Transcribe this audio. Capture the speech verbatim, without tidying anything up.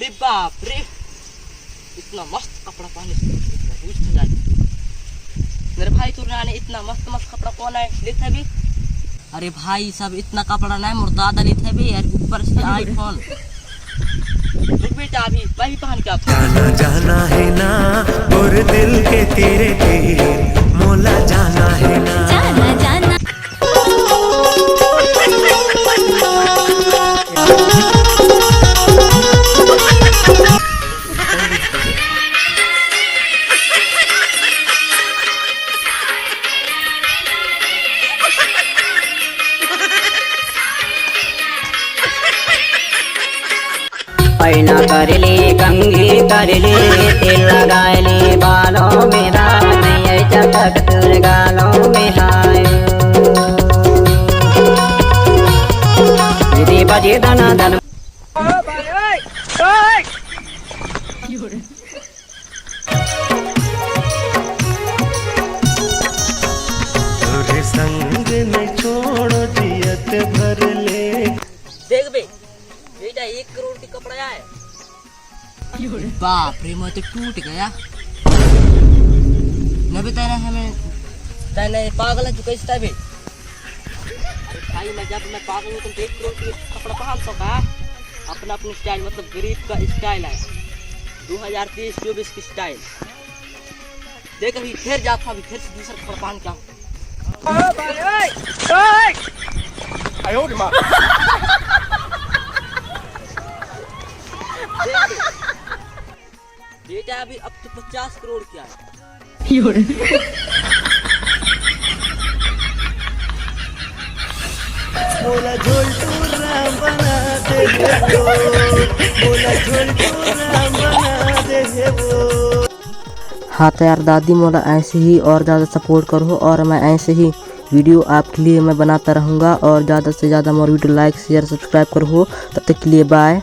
अरे बाप रे, इतना मस्त कपड़ा पहने, बुझ तो जाए। मेरे भाई, तोर नाने इतना मस्त मस्त कपड़ा कौन है लेते भी? अरे भाई, सब इतना कपड़ा ना है, मोर दादा लेते भी यार, ऊपर से iPhone। रुक बेटा, अभी वही पहन के आप। जाना जाना है ना, और दिल के तेरे तीर, मोला जाना है ना। जाना जाना। पैना कर ले, कंघी कर ले, तेल लगा ले बालों में, दाग नहीं है चटक तेरे गालों में, हाय। दीदी बजे दना दन। तोरे संग में छोड़ो जियत भर ले। देख बे, बेटा, एक करोड़ के कपड़ा आए। बाप रे, मैं तो टूट गया। न बे, तैने हमें, तैने पागल है तू, कैसे तै बे? अरे भाई, मैं जब मैं पागल हूँ, तुम एक करोड़ के कपड़ा पहन सका? अपना, अपनी स्टाइल, मतलब गरीब का स्टाइल है, दो हज़ार तेईस चौबीस की स्टाइल। देख, अभी फिर जाता, अभी फिर से दूसरा कपड़ा पहन के आऊँ। देख, देख। बेटा, अभी अब तो पचास करोड़ क्या है? बोला झोलटू राम बना दे हे वो, बोला झोलटू राम बना दे हे वो। हाँ तो यार दादी, मोला ऐसे ही और ज़्यादा सपोर्ट करो और मैं ऐसे ही वीडियो आपके लिए मैं बनाता रहूँगा और ज़्यादा से ज़्यादा मोर वीडियो लाइक, शेयर, सब्सक्राइब करो। तब तक के लिए बाय।